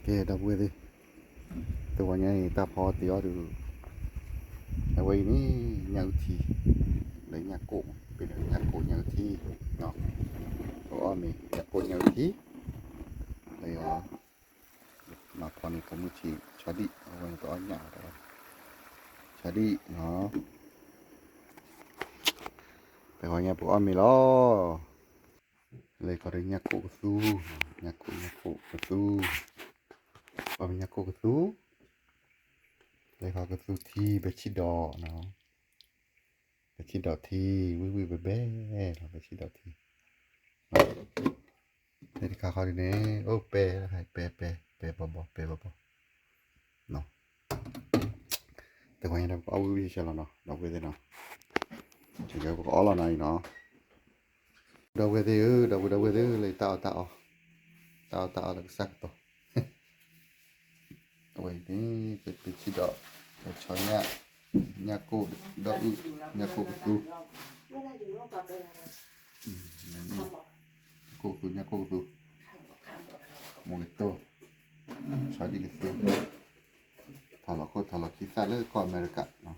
ကဲ ဒီပုၢ်ဝဲၢ်သ့ၣ်, တဂီၤညါအံၤ တၢ်ဖီတ့ၢ်အီၣ်ဒုး, အဝဲအံၤန့ၣ် ညၣ်အုၣ်ထံ, လၢညၣ်ကိၣ်, ပ့ၤလၢညၣ်ကိၣ်ညၣ်အုၣ်ထံ, ပအီၣ်မ့ၤ ညၣ်ကိၣ်ညၣ်အုၣ်ထံ, လၢယီၤ, မၤဖီန့ၣ် ပိာ်မုၣ်ဆံး ဆီဒံၣ်, အဝဲန့ၣ်တအီၣ်ညၣ်, ဆီဒံၣ်နီၤ, တဂီၤညါပကအီၣ်မ့ၤလီၤ. လၢခီဒီးညၣ်ကိၣ်ကသူ, ညၣ်ကိၣ် ညၣ်ကိၣ်ကသူ, ပအီၣ်မ့ၤညၣ်ကိၣ်ကသူ, လၢခီကသူထံ ပဆံၣ်ဒီး, ပဆံၣ်ဒီးထံ, ဝံၣ်ဝံၣ်ဘဲဘဲလီၤ ပဆံၣ်ဒီးထံ, လၢတခါခီဒ်န့ၣ် အိၣ်ပဲ, ပဲ ပဲ ပဲဘီဘီ ပဲဘီဘီ, တဂီၤညါဒီးပကအီၣ်ဝံၣ်ဝံၣ်ဆၢလီၤနီၤ ဒီပုၢ်ဝဲၢ်သ့ၣ်နီၤ, ပကအီၣ်လီၤနီၤအံၤနီၤ, ဒီပုၢ်ဝဲၢ်သ့ၣ်ဧၢ, ဒီပုၢ်ဝဲၢ်သ့ၣ်ဧၢ, လၢတၢ်အီၣ်တၢ်အီ, တၢ်အီၣ်တၢ်အီလၢကစၢ်ကတီၢ်, အဝဲအံၤန့ၣ် ပဆံၣ်ဒီး, ပဆီညၣ်, ညၣ်ကိၣ်ဒီးအုၣ်, ညၣ်ကိၣ်ကသူ, ညၣ်ကိၣ်ကသူ ညၣ်ကိၣ်ကသူ, မ့ၢ်ကတိၢ်, ဆီဒံၣ်ကသူ, ထီၣ်လီၤခိၣ်ထီၣ်လီၤခံသၣ်လၢကီၢ်အမဲရကၤ,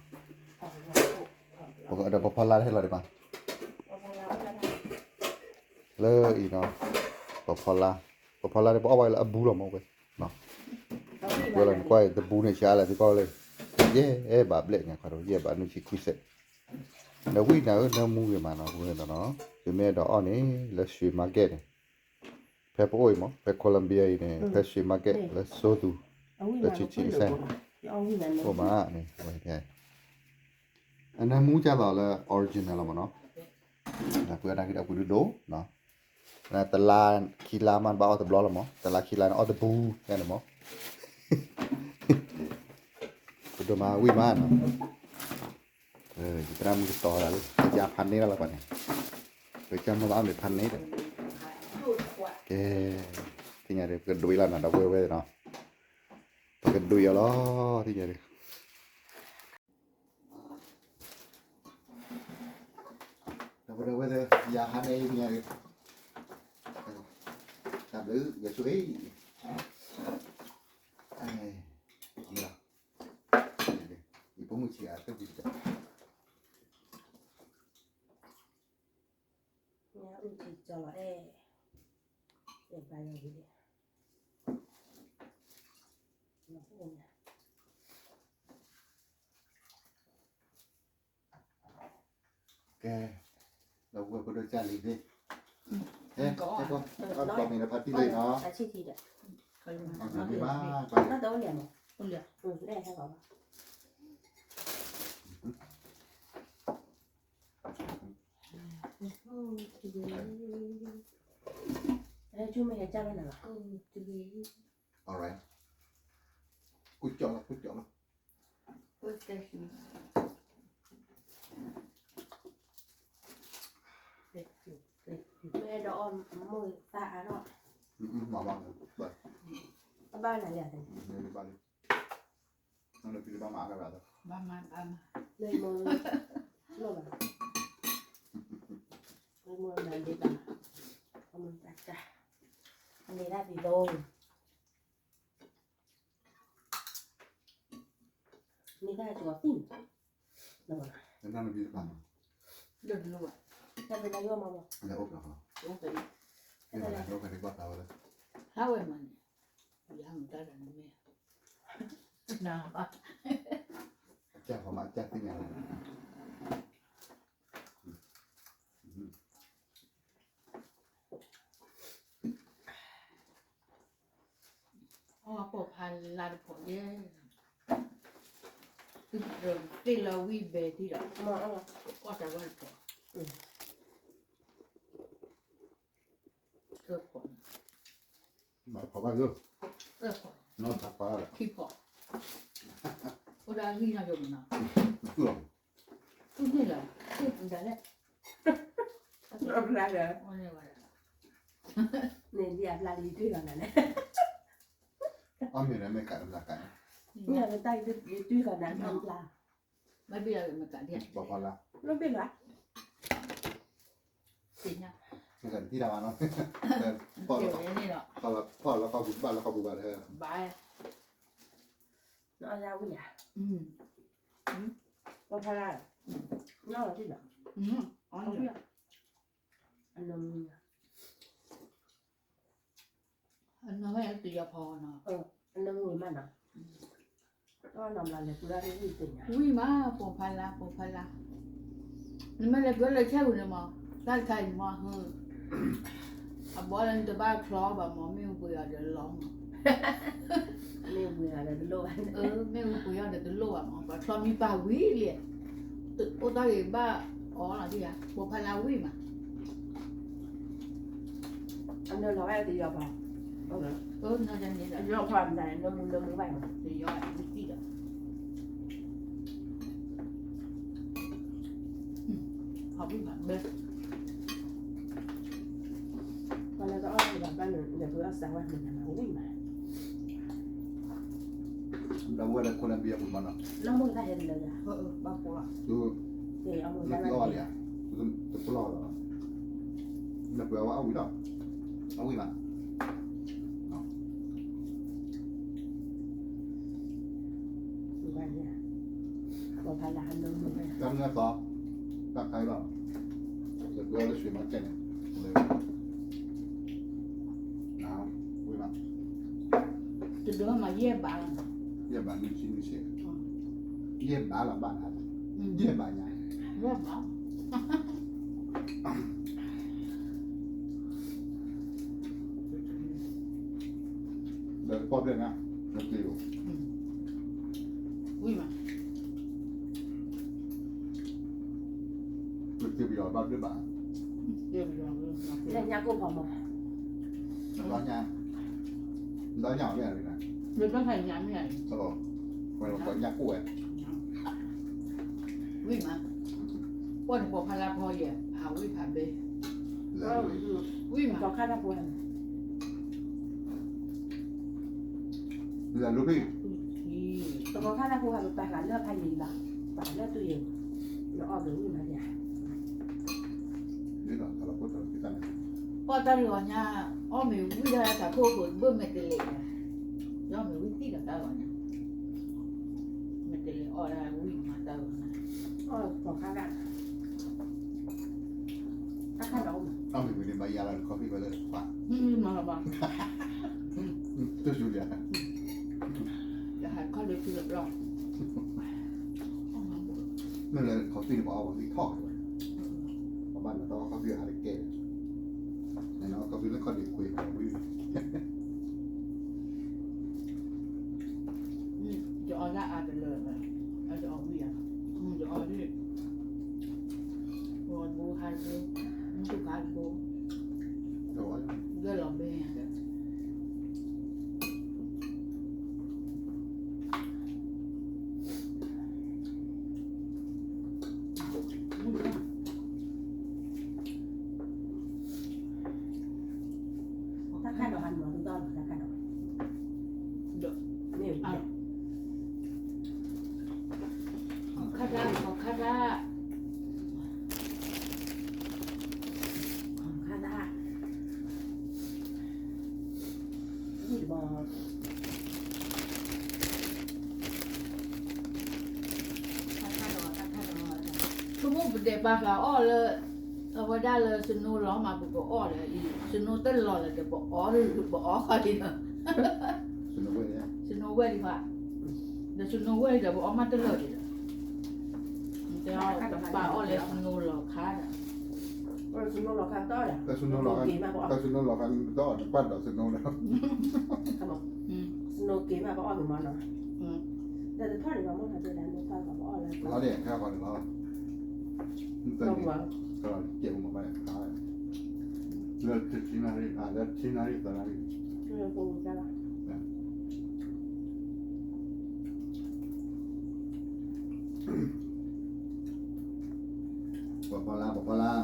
ပကဒီးပဖီလာ်တဟဲလီၤဒံးဘၣ်, လၢအံၤနီၤ, ပဖီလာ်, ပဖီလာ်န့ၣ် ပအီၣ်ဝဲလၢအဘူးလီၤမ့ၢ်ဝဲ, ပှဲၤလီၤန့ၣ်ကွၢ်အံၤ တဘူးန့ၣ်ဆါလဲၣ်သ့ၣ်ကီၢ်လၢ, ယဲၢ်ဘးဘျဲၣ်ညါခီဒီး ယဲၢ်ဘးနုၢ်ဆံခွံစဲး, ဒီးဝံၣ်နၤဧၢ နၢမူဂ့ၤမးနီၤ ပဝဲနီၤ, ပမ့ၢ်အဲၣ်ဒိးအီၣ်န့ၣ် လၢ ရွှေမါကဲၣ်န့ၣ်, ဖဲပအိၣ်အံၤမ့ၢ် ဖဲ Colombia အံၤန့ၣ် ဖဲ ရွှေမါကဲၣ် လၢစိသူ, လၢဆံဆံအစဲၣ်, အိၣ်မးန့ၣ်, အနၢမူကၢ်သိးလၢ original လီၤမ့ၢ်နီၤ, ဒီးပှၤတၢ်ဂ့ၢ်ဒီးပှၤဒုဒိၣ်နီၤ, တလါခံလါမးဘၣ်အီၣ်တဘျီလီၤမ့ၢ်, တလါခံလါန့ၣ်အီၣ်တဘူးန့ၣ်မ့ၢ်, ပဒိၣ်မးဝံၣ်မးနီၤ, ယသရၣ်မုၣ်ကတီၤဒၣ်လၢ ယဖးန့ၢ်လီၤလၢပှၤန့ၣ်, ပကစၢ်မ့ၢ်ဘၣ်အီၣ်မ့ၤဖးန့ၢ်ဒီး, ကဲ, သ့ၣ်ညါဒီး ပကဒွံးလီၤနီၤ ဒီပုၢ်ဝဲၢ်နီၤ, ပကဒွံးအီၤလီၤ သ့ၣ်ညါဒီး ဒီပုၢ်ဝဲၢ်သ့ၣ် ယဟါန့ၣ် သ့ၣ်ညါဒီး, တၢ်ဘျုး ယဆိၣ်ဂ့ၤ, ယပိာ်မုၣ်ဆံးအသ့ၣ်ဘံၣ်တၢ်, ညၣ်အုၣ်ထံကၠီလီၤအဲၣ်, အဲၣ်ဘါယွၤဝံၤ, ကဲ, ဒီပုၢ်ဝဲၢ်ဖိဒိၣ်ကၢ်လံၤသ့ၣ်, ကဲ, ကဲ, ကဲ, ကီၢ်မ့ၢ်ဒီးဖါတံၢ်လံနီၤ, အဆံၣ်ထံဒီး, အမ့ၢ်ဘၣ်, ဘၣ်, လဲၣ်, လဲၣ်, လဲၣ်, လဲၣ်, လဲၣ်, လဲၣ်, လဲၣ်, လဲၣ်, လဲ� မ့ၢ်အဲၣ်ဒိးအီၣ်မိၢ်သၣ်အါထီၣ်, အဘၣ်နၤလံ, ဘၣ်မၤ, ဘၣ်မၤ, လၢမိၢ်, လၢမိၢ်နၤဒ့ဘၣ်, အမိၢ်တၢ်တၢ်, အန့ၣ်ဒၣ်သံသိ, မ့ၢ်တၢ်ကီသံၣ်, တၢ်မ့ၢ်ယီၢ်မးမး, တၢ်မ့ၢ်တၢ်ယီၢ်မးမး, တၢ်ဝဲမးန့ၣ်, ယမတၢ်တၢ်န့ၣ်မ့ၢ်, နဘၣ်, အကၢ်ဖီမး အကၢ်သ့ၣ်ညါလီၤ. အီၣ်ပိာ်ဖးလါတဖီးယဲၢ်, သုးတြီၤတ့ၢ်လၢဝံၣ်ဘဲထံဒီး, အီၣ်တၢ်ဝဲတဖီး, သၢဖီး, ဘၣ်ဖီးဘၣ်ယိၣ်, သၢဖီး, နီၢ်တၢ်ဖီး, ခံဖီး, အိၣ်ဒၣ်ဂံၢ်နီၢ်ယိၣ်မနီၤ, သူၣ်လီၤ, သူၣ်န့ၣ်လီၤ, သူၣ်တၢ်လဲၣ်, အဘျါဒီး, န့ၣ်ဒ်အဘျါလံ ယတွံၢ်လီၤနၤန့ၣ်, အီၣ်မ့ၤန့ၣ်မ့ၢ်ကးတဘျါကးန့ၣ်, မ့ၢ်တၢ်ယတွံၢ်လီၤနၤ အဘျါ, မ့ၢ်ဘၣ်ယၤမ့ၢ်ကးဒ်, ပဖီလာ်, လီၤဘ့ၣ်လၢ သ့ၣ်ညါ သံတၢ်ဘၣ်နီၤ, ဖီၣ်လီၤခီပူၤဘၣ်လီၤခီပူၤဘၣ်လၢ ဘၣ် အဝံၣ်ယၤ, ပဖီလာ်, နီၢ်လီၤတံၢ်လီၤ, အနီၢ်မုၢ်, အနီၢ်မုၢ်တယီၤဖီနီၤ, အနီၢ်မုၢ်မးနီၤ, ဝံၣ်မး ပိာ်ဖီလာ် ပိာ်ဖီလာ်, နမ့ၢ်လဲၤပှ့ၤလၢဆဲပူၤန့ၣ်မး, တၢ်တခါအံၤမး အဘီလၢနတဘၣ်ချီဘၣ်မး မ့ၣ်အူပှ့ၤအီၤဒီးလီၤမး, မ့ၣ်အူပှ့ၤအီၤဒီးတလိၣ်ဘၣ်, မ့ၣ်အူပှ့ၤအီၤဒီးတလိၣ်ဘၣ်မး, ပှၤချီမံပာ်ဝံၤလံ, အိၣ်တ့ၢ်ဂ့ၤဘၣ်အီၤလီၤတံၢ်ဧါ, ပိာ်ဖီလာ်ဝံၣ်မး အနီၢ်လီၤဝဲတယီၤဖီ, အနီၢ်န့ၣ် တယီၤဖီမတၤန့ၣ် နီၢ်မုၢ်နီၢ်မုၢ်ဘၣ်, တယီၤဝံၣ်တံၢ်ဒီး, ဟီၣ်ဝံၣ်မးဘဲ, ပှၤလၢတအီၣ်တဘၣ်ဘၣ်န့ၣ် လဲၤပှ့ၤအီၣ်စးဝဲမ့ၢ်နၤမး ဝံၣ်မး ဒီးဝဲလၢ Colombia ပူၤမးနီၤ, လၢမိၢ်တၢ်ဟဲတလၢယၤ, ဘၣ်ဖိလီၤ, နကအီၣ်လံဧါ, တပလီၢ်လီၤ, နပှ့ၤအီၣ်ဝဲအီၣ်ဝံၤလီၤ, အီၣ်ဝံၤမး, တၢ်နၢ်သီ, တၢ်ခါအံၤလီၤ, တဒိလၢ ရွှေမန်းcash န့ၣ်, ဝံၤမး, တဒိမးယဲၢ်ဘးလီၤ, ယဲၢ်ဘးနွံဆံနွံဆံ, ယဲၢ်ဘးလီၤဘၣ်, ယဲၢ်ဘးညါ, ယဲၢ်ဘး ဒီးတပီၢ်ဖျဲၣ်ညါ, နကျ့ၤအိၣ်, ဝံၤမး, နကျ့ၤပယီၤဘၣ်ဒၣ်ဘၣ်, လၢညါကိၣ်ဖီမး, ဒီညါ, ဒီညါအီၤမ့ၢ်ဧါ, လၢညါကိၣ်ဝဲ ဝံၤမး, ပှၤန့ၣ်ပိာ်ဖီလာ်ဖီယဲၢ် ဖးဝံၣ်ဖးဘဲ, ဝံၤမး, ပိာ်ခါတၢ်ဖိ, လၢလူဘ့ၣ်, ပပိာ်ခါတၢ်ဖိဟးပပာ်ဃာ်လၢဖးယံၤလီၤ, ပာ်ဃာ်လၢတူၢ်ယံၤ, နအီၣ်ဘၣ်ဝံၣ်မးယၤ ပှၤတၢ်လီၤညါ, အီၣ်မ့ၤဝံၣ်ဒၣ်တၢ်ခိၣ်ခိၣ်တဘၣ်မဲာ်တလဲး, ဒီးမ့ၤဝံၣ်သံၣ်ဒီးတၢ်လီၤညါ, မဲာ်တလဲးအီၣ်ဒၣ်ဝံၣ်မးတၢ်လီၤညါ, အီၣ်ပိာ်ခါဒၣ်, တၢ်ခါဒီး, အီၣ်မ့ၤဝံၤန့ၣ် ဘၣ်ယါလီၤခီဖံၣ်ဝဲလၢတခွး, တူၢ်ဆူၣ်ဒံး, ယဟးခီလၢထံလၢဘျီ, မ့ၢ်လၢခီဖံၣ်န့ၣ် ပှၤအီၣ်ဝဲသ့ၣ်ထီၣ်ဝဲ, ပဘၣ်နတၢ်ခီဖံၣ်ဟးတကဲ, နခီဖံၣ်လၢခီဒံးခွ့ဝံၤ, ယအီၣ်လၢအါတလၢ, ယအီၣ်ဝံၣ်ဧါ, ယအီၣ်ဒ်, ဂီၤတဘိ ဟါတဘိ, မုၢ်တခါတဘိ, ဂၢၢ်လီၤဘဲညါဒီး တၢ်ခါဒီးဟးနုာ်အီၤသီလီၤ တၢ်ခါဒီး, ခါဒၣ်, ခါဒၣ်, ခါဒၣ်, ဝံၣ်တဘီ တၢ်ခါဒီး, တၢ်ခါဒီး, ဆိကမိၣ်ပဒဲးပာ်ဃာ်အီၣ်လၢ အဝဲဒၣ်လၢ snow လီၤမး ပကအီၣ်ဒီး snow တလီၤလၢၤဒီး ပအီၣ်, ပအီၣ်ဃီလံဒီး, snow ဝဲၢ်ဒံးဘၣ်, ဒီး snow ဝဲၢ်ဒီး ပအီၣ်မးတလီၤဒံးဒီး, ပာ်အီၣ်လၢ snow လီၤခါဒီး, snow လီၤခါ, snow လီၤခါ, snow လီၤခါ နတအီၣ် နကွၢ်ဒီး snow လီၤ, snow က့ၤမး ပအီၣ်မးနီၤ, ဒီးတထီၣ်န့ၣ် ပမ့ၢ်ဟးတဲဒၣ် မ့ၢ်ပၢ်ပအီၣ်လၢ လီၤဒံး ခဲဃီန့ၣ်လီၤ, ကဲမး လၢတဆံနၣ်ရံၣ် လၢတဆံနၣ်ရံၣ် သၢနၣ်ရံၣ် ပှၤဖီလာ် ပှၤဖီလာ်,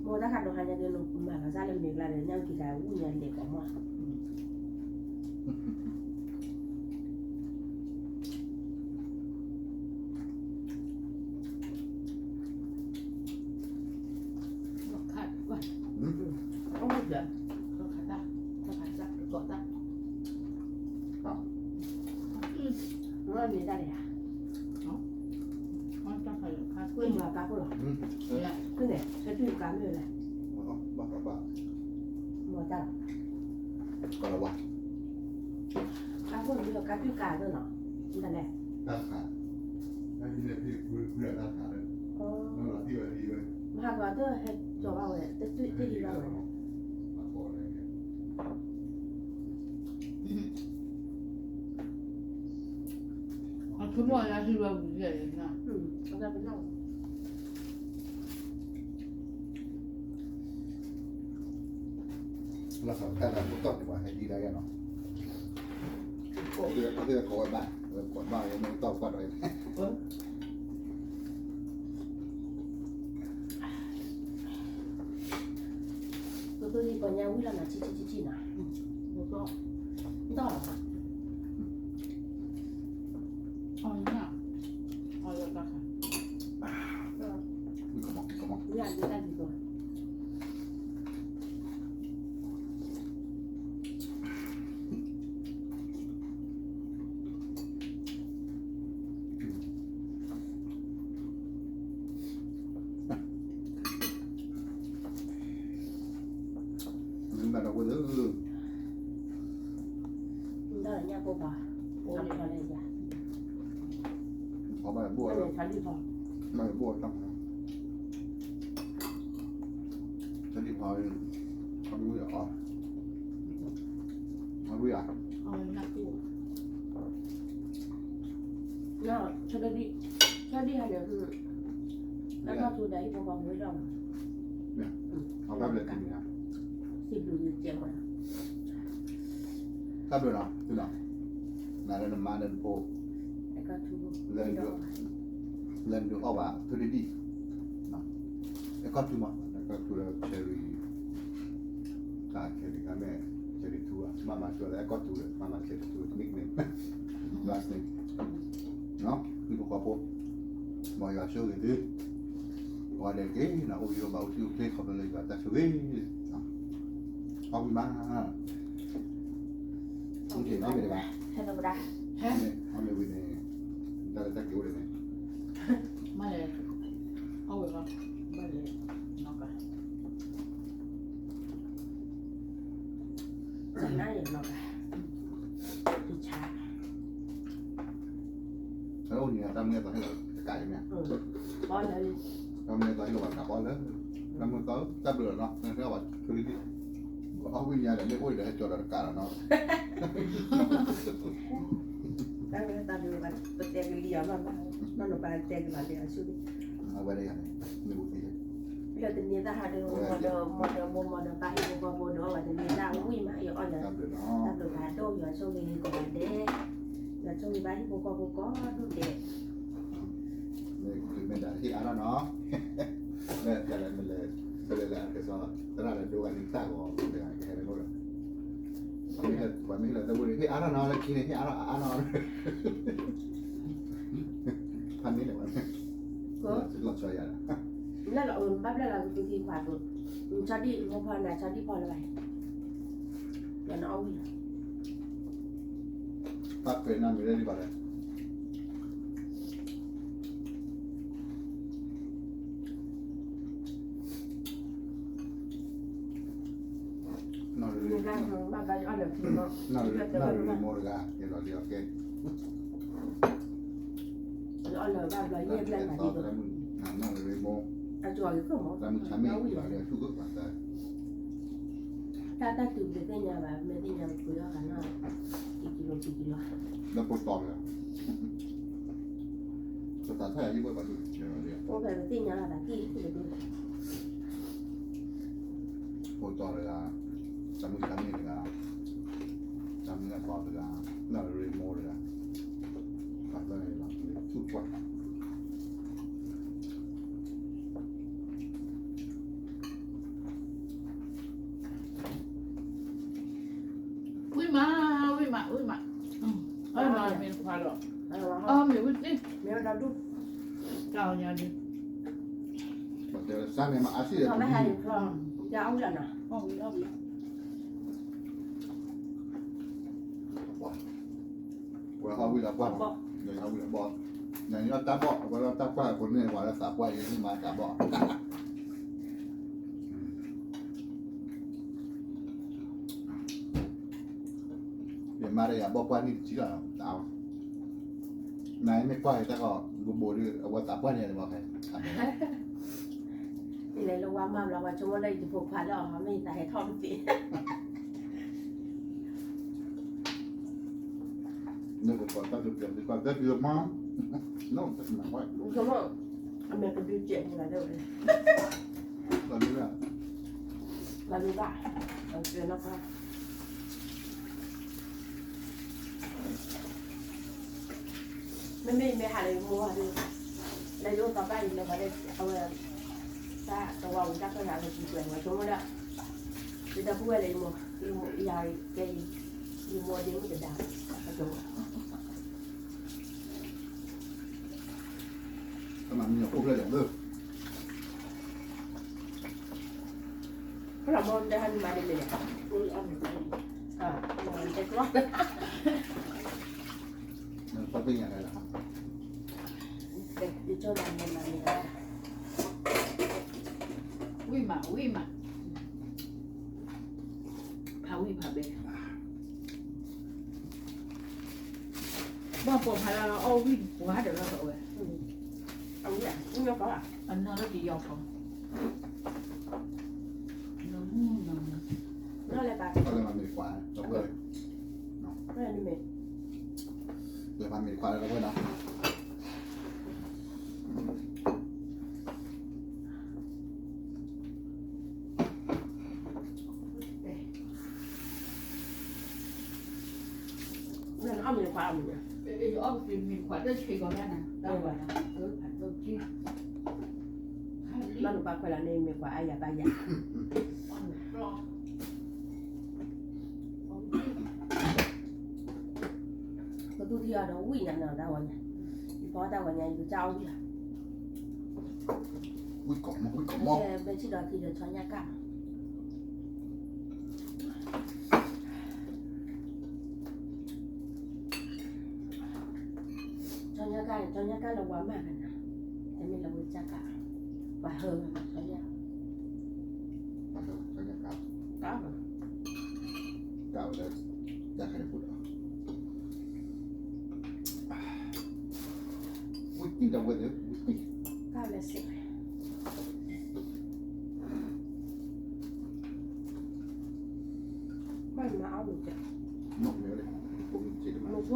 မိၢ်တၢ်ခါဒီးဟါညါက့ၤ နမၤလီၤစၢ်လၢမ့ၤကျါဒီး ညၣ်က့ၤကၤဝံၣ်ညါလဲၤကိးမး, ကိးတၢ်, မ့ၢ်တၢ်လဲၣ်ဧါ, ကွၢ်မၤပၢ်ခိၣ်လီၤ, ဖဲတုၤကါမ့ၢ်လဲၣ်, မ့ၢ်တၢ်လီၤ, ပၢ်ခိၣ်မ့ၢ်ကါတုၤကါသ့ၣ်နီၤ, မ့ၢ်တၢ်လဲၣ်, တၢ်ခါ, တၢ်ခါ, မဟါကီးတဟဲကၠီၤဘၣ်ဝဲ, တဟံးဘၣ်ဝဲ အဆိကမိၣ်အလၢဟံးဝဲဝံၤလဲၣ်, လၢတၢ်လၢပတီၢ်န့ၣ် ပှၤဟဲဒ်ဒၣ်ယဲနီၤ, ကိးဝဲဘၣ်, ကိးဘၣ်ဝဲမ့ၢ်တီၢ်ကွၢ်ဒီး ပသိးလံပီညါဝံၤလီၤနၤ ဆံဆံဆံဆံနၤ, ဒီး, အီၣ်ညၣ်, အီၣ်လၢတၢ်ခါ, ညၣ်ဒ်တၢ်ဒ်သိး မ့ၢ်ဘၣ်ဒီးဝဲလၢ, ညၣ်ဖိပှၤ, အဘၣ်ဘိၣ်, ဘၣ်ဘိၣ်တၢ်မၤ, တၢ်ဒံးပှၤ, အဘၣ်ဘိၣ်ယၤအီၤ, အဘၣ်ယၤ ဆၢဒံၣ်, ဆၢဒံၣ်ဟဲန့ၣ်, လၢထီၣ်ထူဒီးဟံၣ်ဖိဃီဖိဝဲဒၣ်, အဘၣ်ဘျဲၣ်တမံၤ, စံးဘျုးကဲမး, တၢ်ဘျုးနီၤ, သုနီၤ, နၤလၢနမါလၢနဖိ, လၢနဒုးအီၣ်ဘၣ် ထူဒံၣ်ဒံၣ်, အဲကီၢ်ထူမး, အဲကီၢ်ထူလၢ cherry, တၢ် cherry ကါမဲာ်, cherry ထူ, မၤမၤကၠီလၢအဲကီၢ်ထူဒီး မၤမၤ cherry ထူ nickname, last name, ဟံၣ်ဖိဃီဖိ, မ်ယွၤဆိၣ်ဂ့ၤသု, ပှၤဒဲးက့ၤနၤ အိၣ်ယိာ်ဘၣ်အိၣ်ဆူၣ်အိၣ်ချ့ ခီဖျိလၢယွၤတၢ်ဆိၣ်ဂ့ၤ, အီၣ်ဝံၣ်မး, အီၣ်မ့ၢ်တဂၤ, အီၣ်မ့ၢ်ဝံၤန့ၣ်, တၢ်လၢတၢ်က့ၤအိၣ်ဒ်န့ၣ်, မ့ၢ်လဲၣ်, အီၣ်ဝံၣ်လီၤ, မ့ၢ်လဲၣ်, နီၢ်ကါ, နၤယနီၢ်ကါ, ယဆါ အအိၣ်ညါတၢ်မုၢ်သီဟ့ၣ်လီၤတကးအံၤမ့ၢ်, တၢ်မုၢ်သီဟ့ၣ်လီၤဘၣ်တကးဘီလၢ, တၢ်မုၢ်သီတၢ်ဘျုးလီၤနီၤ, နဟဲဘၣ်ချူလံ, အီၣ်ဝံၣ်ညါဒီးမ့ၢ်အိၣ်ဒီးဟဲကၠီဒီးတကးလီၤနီၤ, တၢ်မုၢ်သီပတဲကလံၤအီၤနီၤ, နီၢ်နီၢ်ပၢ်တဲကလံၤအီၤဆူ, အဝဲဒၣ်ယၤန့ၣ်, မ့ၢ်အိၣ်သံ လၢတနံၤတၢ်ဟးဒီး မီၤဒီး မီၤဒီးမိၢ်မီၤဒီးပၢ်ဟံၣ်ဖိဃီဖိဒီး ဝဲတနံၤတၢ်ဝံၣ်မးအံၤအီၣ်လၢ, တၢ်ဘျုးနီၤ, တၢ်ဘျုးဖးဒိၣ် ယွၤဆိၣ်ဂ့ၤကိးဂၤဒဲး, ယွၤဆိၣ်ဂ့ၤဘၣ်ဟံၣ်ဖိဃီဖိကိးဒူၣ်ဒဲး, မ့ၢ်မ့ၢ်ဒၣ်ဟ့ၣ်အါထီၣ်နီၤ, မ့ၢ်တလဲၤမ့ၢ်လဲၤ, တလဲၤလၢအကစီၣ် သရၣ်လၢဒိဂၤန့ၣ်တၢ်ဂီၤ တဂၤကဟဲလၢမ့ၢ်ဒီး ပှၤမ့ၢ်ဟ့ၣ်လီၤသးဝံၣ်န့ၣ် ဟ့ၣ်အါထီၣ်နီၤ လၢခံန့ၣ် ဟ့ၣ်အါထီၣ်အါနီၤ, ဖးန့ၢ်လၢၤဘၣ်, လီၤဆီယၤဒီး, လၢလီၤအဘၣ်ဘျဲၣ်လီၤကသံခွါသိး, ဆီဒံၣ်မိၢ်ဖီနၤ ဆီဒံၣ်ဖီလၢၤဘၣ်, လီၤနအီၣ်ဝံၣ်လီၤ, ပၣ်ဖဲနၤမ့ၢ်လၢဒံးဘၣ်လဲၣ် နီၢ်ရ့, နီၢ်ရ့မိၢ်တဂၤ ယလီၤလံအီၤကဲ, အီၣ်လၢၤဘၣ်ဘျီယဲၢ်ဘျဲၣ်နၤဒ်သိး, နီၢ်ရ့မိၢ်, တၢ်မုၢ်ဆါမ့ၢ်ယလီၤလံအီၤဆူၣ်ဂၢၢ်ပှၤသၢ တၢ်တၢ်တုၤပသ့ၣ်ညါဘၣ် မ့ၢ်သ့ၣ်ညါပှ့ၤအီၣ်ဂၤနီၢ်, ကံကံလိၤကံကံလိၤ, လၢပတီၢ်လၢ, ပသးထီၣ်ယၤဟံၣ်ဘၣ်ပှၤဒိၣ်, အိၣ်ဖဲပသ့ၣ်ညါလီၤသးကံၢ်ဒိၣ်ဒိၣ်, ပတီၢ်တဂၤ, တၢ်မုၢ်ဆါမ့ၢ်တဂၤ, တၢ်မုၢ်အသီတဂၤ, နီၢ်ရ့မိၢ်တဂၤ, ပှၤသၢဂၤလီၤ, ဆူၣ်ပှၢ် ဝံၣ်မး, ဝံၣ်မး, ဝံၣ်မး, အမ့ၢ်တခွါဒီး, အမ့ၢ်ဝံၣ်သ့, မ့ၢ်ဝဲဒၣ်ဒူၣ်, တၢ်အီၣ်ညါဒုး, တၢ်မ့ၢ်ဟးယဖျီ, ယအီၣ်ဝံၣ်လီၤနီၤ, အီၣ်ဝံၣ်အီၣ်ဝံၣ်, ဝဲအီၣ်ဝံၣ်လၢပှၢ်, ယအီၣ်ဝံၣ်လၢဘီၣ်, ယအီၣ်တၢ်ဘီၣ်, အဝဲလၢတၢ်ပှၢ်အဃိန့ၣ် ပှၤလၢသးပှၢ်အံၤန့ၣ်မၤသးဘီၣ်, ယမါဒီးယၤဘီၣ်ပှၢ်နံၣ်တဆံလီၤ, တၢ်, နမ့ၢ်ကွၢ်တၢ်ကီ ဘိးဘိးဒီး အဝဲသးပှၢ်န့ၣ်ဘီၣ်ခဲ, ယလဲၤလၢဝါမၢ်ဘျီ ပှၤဆိကမိၣ်လၢယဖိခွါလၢအီၤ မ့ၢ်ယသးဟဲထီၣ်တသ့ နကပီၤတၢ်ကပျီၤ နကပီၤတၢ်ကပျီၤမး, နကပီၤ, အမဲာ်ကဒုစဲးပူၤလၢဝဲ, ဘၣ်မ့ၢ်ဘၣ်, ဘၣ်မ့ၢ်ဘၣ်, မ့မ့ၢ်ယမ့ၢ်ဟးလၢယမိၢ်ဒီး, လၢယအိၣ်သီဘၣ်အံၤလၢပှၤလၢအဝဲ, တၢ်တဝါဝံၤတၢ်ကၢၢ်ဂၤလၢပူၤကွဲးဝဲဆိကမိၣ်ဒီး, ယတၢ်ကူၣ်ဝဲလၢယမိၢ်, ယမိၢ်ယၤကဲအံၤ, ယမိၢ်ဒ့မုၣ်ကဒါ, အကဝဲ ကမၤမံၤအခိၣ်ဖျဲၣ်ဒီး, ဖဲလီၤမီၢ်တဟါနမၤဒ်လဲၣ်, အ, တကျီ, နသ့ၣ်ညါလဲၣ်, ဝံၣ်မး ဝံၣ်မး, ဖးဝံၣ်ဖးဘဲ ဘၣ်ပိာ်ဖးလၢအီၣ်ဝံၣ်ပှၤဒီးလီၤဝဲ, အဝံၣ်, ဝံၣ်မ့ၢ်ကီး, အနီၢ်လၢကယီၤကီး, နီၢ်လဲၤဘၣ်, လဲၤမၤမ့ၤတခွးလၢဝဲ, လဲၤမၤမ့ၤတခွးလၢဝဲနီၤ နအီၣ်မ့ၤခွါအီၤမ့ၢ်, အီၣ်မ့ၤခွါတဆံးကီးဒၣ်နၤ, တၢ်ဝဲ, ဘၣ်နပၢ်ခွဲးလီၤန့ၣ် မ့ၤခွါအါယၤဘၣ်ယၤ, ပသူထံအီၤဒီးဝံၣ်ညါနီၤတၢ်ဝဲညါ, ယဖီတၢ်ဝဲညါ ယကစၢ်အီၣ်ဝံၣ်လီၤ, ဝံၣ်ကီးမီၢ် ဝံၣ်ကီးမီၢ်, ဘဲဆံၣ်ဒီးထံဒီးဆီညါကၣ် ဆီညါကၣ်န့ၣ် ဆီညါကၣ်လၢဝါမၢ်ကနၤ, တမ့ၢ်လၢဝဲကၢ်ကၣ်, ပှၤဟၢ, ဆီညါ, ကၣ်, ကၣ်ဝဲလၢ, ကၣ်ခဲန့ၣ်ပူၤဒီး, ဝံၣ်တံၢ်ဒီးဝဲလၢ, ဝံၣ်တံၢ်ကၣ်လၢစ့ၢ် ဘၣ်မၤအီၣ်မ့ၤကဲ, မ့ၤဆိၣ်, မ့ၤဆိၣ်ဝဲ,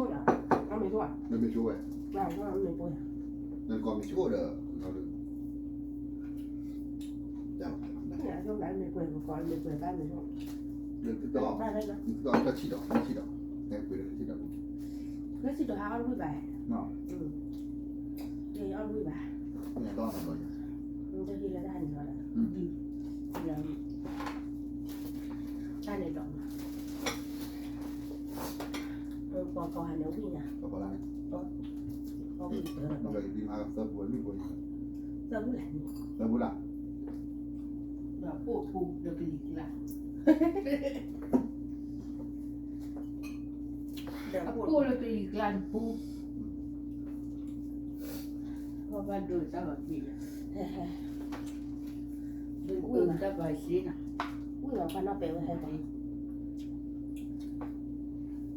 မ့ၤဆိၣ်ဝဲ, မ့ၤဆိၣ်ဒီး, လၢဆံးဒီး, လၢဆံးဒီး, လၢဆံးဒီးဟးအီၣ်တဝံၣ်ဘၣ်, လၢဆံးဒီးဟးအီၣ်တဝံၣ်ဘၣ်, တဟ့ၣ်လၢတၢ်န့ၣ်လီၤ, တၢ်န့ၣ်ဒီး, ပှၤကိးဟးန့ၣ်ဝံၣ်ညါ, သၢပူလၢ, သၢပူလၢ, ဒီးပိာ်ထူဒီးကလံၤကျါ, အပိာ်လၢကလံၤကျါတပူ, ပဘၣ်ဒိတၢ်လီၤတံၢ်, ဒိတၢ်ပာ်စ့နၤ, ဝံၣ်လီၤပှၤနီၢ်ပဲာ်ဝဲဟဲ, နအီၣ်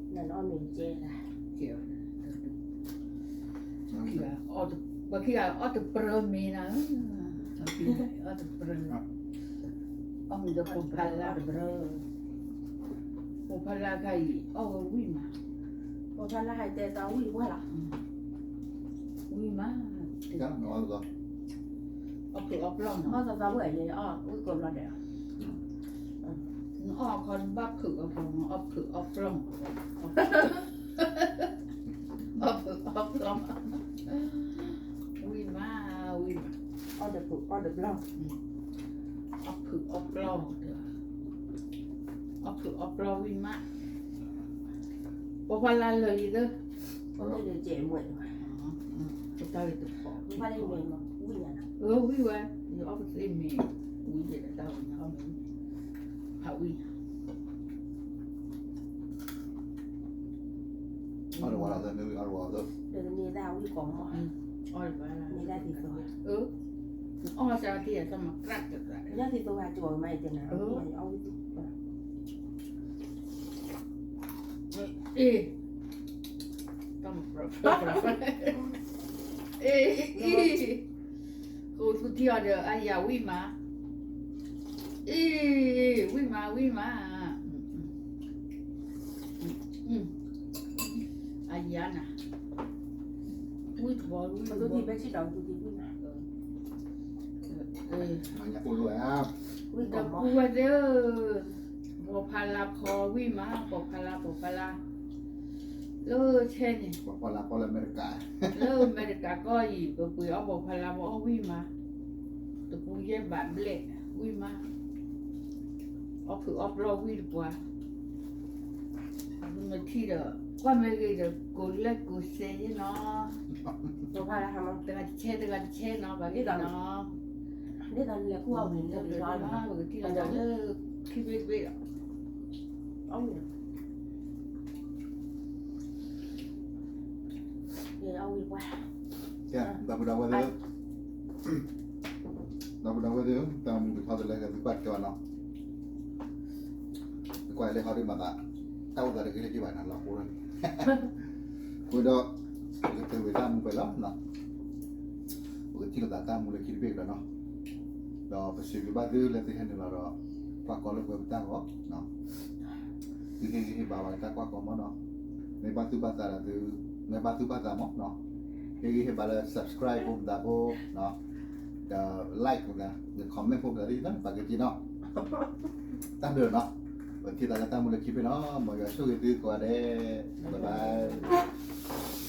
မ့ၤကဲ, ပှၤခံဂၤအီၣ်တပြၢမ့ၤနၤ, အီၣ်တပြၢ, အီၣ်မ့ၤဒီးပိာ်ဖးလါတပြၢ, ပိာ်ဖးလါခါအံၤ အီၣ်ဝဲဝံၣ်မး, ပိာ်ဖးလါဟဲတဲသးဝံၣ်ဝဲလီၤ, ဝံၣ်မး, အီၣ်ဖုးအီၣ်ပျီၢ်မး, အီၣ်သးသးဝံၣ်အံၤ အီၣ်ဝံၣ်ကိးဘျီဒဲး, နအီၣ်အခီနဘၣ်ဖုးအီၣ်ပျီၢ်, အီၣ်ဖုးအီၣ်ပျီၢ်, အီၣ်ဖုးအီၣ်ပျီၢ်, ဝံၣ်မး, ဝံၣ်မး, အီၣ်တဖုးအီၣ်တပျီၢ်, အီၣ်ဖုးအီၣ်ပျီၢ်, အီၣ်ဖုးအီၣ်ပျီၢ်ဝံၣ်မး, ပိာ်ဖးလါလၢာ်လံသၢ, ပတၢ်ဂ့ၤတဖီ, ဝံၣ်ဝဲ, ယအီၣ်ပသ့မ့ၤ, ဝံၣ်ယဲတၢ်ဝဲညါအီၣ်မ့ၤ, ဖးဝံၣ်ညါ, အီၣ်တဝါလီၤသၢမ့ၢ်ဝံၣ်အီၣ်တဝါသၢ, ဒီးန့ၢ်တၢ်ဝံၣ်ကိးမး, န့ၢ်တၢ်သံသိ, အီၣ်စးတံၢ်အတၢ်မၤကြၢးတၢ်, န့ၢ်တၢ်သံသိဝဲကၠီမးအံၤတဲနၤ, အီၣ်ဝံၣ်သံ, အ့ၣ်, တၢ်မၤကြၢး, အ့ၣ်, ဃိသုထံအီၤဒီး အယၤဝံၣ်မး, အ့ၣ်, ဝံၣ်မး ဝံၣ်မး, အယၤနၤ, ဝံၣ်တဘီ ဝံၣ်တဘီ, ဒီပုၢ်ဝဲၢ်သ့ၣ်ဧၢ, ပိာ်ဖးလါဖီဝံၣ်မး, ပိာ်ဖးလါ ပိာ်ဖးလါ, လၢဆဲန့ၣ်, လၢအမဲရကၤကီၢ်အံၤ ပပှ့ၤအီၣ်ပိာ်ဖးလါမးအီၣ်ဝံၣ်မး, တပူၤယဲၢ်ဘးဘျဲၣ်ဝံၣ်မး, အီၣ်ဖုးအီၣ်ပျီၢ်ဝံၣ်တပှၤ, မ့ၢ်ထံၣ်ဒီး ကွၢ်မ့ၢ်ဂ့ၤဒီး ကိးလဲၣ်ကိးစဲယဲနီၤ, တဂၤတဆဲ တဂၤတဆဲနီၤ, ပှၤဂ့ၤနီၤ, ဒ်သိးနလဲၤကူၣ်အီၣ်ဝံၤန့ၣ် ပကထံၣ်လီၤလၢ ခံဘ့ၣ်တဘ့ၣ်ဒီး အီၣ်ဝံၤ, အီၣ်ဝံၤပှၤ, ကဲ ဒီပုၢ်ဒီဝဲၢ်သ့ၣ်, ဒီပုၢ်ဒီဝဲၢ်သ့ၣ်ဧၢ, တၢ်မူကထီတလဲကသုကွၢ်က့ၤဘၣ်နီၤ, သုကွၢ်လၢဟီဒ်မၤသး, တၢ်အိၣ်သးတဂ့ၤလၢက့ၤဘၣ်နီၤ လီၤဖိလီၤန့ၣ်, အဃိဒီး ပကတဲဝဲတၢ်မူဖဲလီၤ, ပကထံၣ်လိာ်သးတၢ်မူလၢခံတဘ့ၣ်ကဒီးနီၤ, ဒီးပစံးဘျုးဘၣ်သုလၢသုဟဲနုာ်လီၤဒီး ကွၢ်ကီလၢပှဲၤပတၢ်ဂီၤ, သုဟ့ၣ်ဂံၢ်ဟ့ၣ်ဘါဝဲတၢ်ကွၢ်ကီမးနီၤ, မ့ၢ်ဘၣ်သူၣ်ဘၣ်သးဒီးသု, မ့ၢ်ဘၣ်သူၣ်ဘၣ်သးမးနီၤ, ဟ့ၣ်ဂံၢ်ဟ့ၣ်ဘါလၢ subscribe ဖိမတၤဖိ ဒီး like ဖိမတၤ, ဒီး comment ဖိမတၤသ့ၣ်တဖၣ် ပာ်ကဲက့ၤနီၤ, တၢ်ဘျုးနီၤ, ပထံၣ်သးလၢတၢ်မူလၢခံဘ့ၣ်နီၤ, မ်ယွၤဆိၣ်ဂ့ၤသုကိးဂၤဒဲး, bye bye.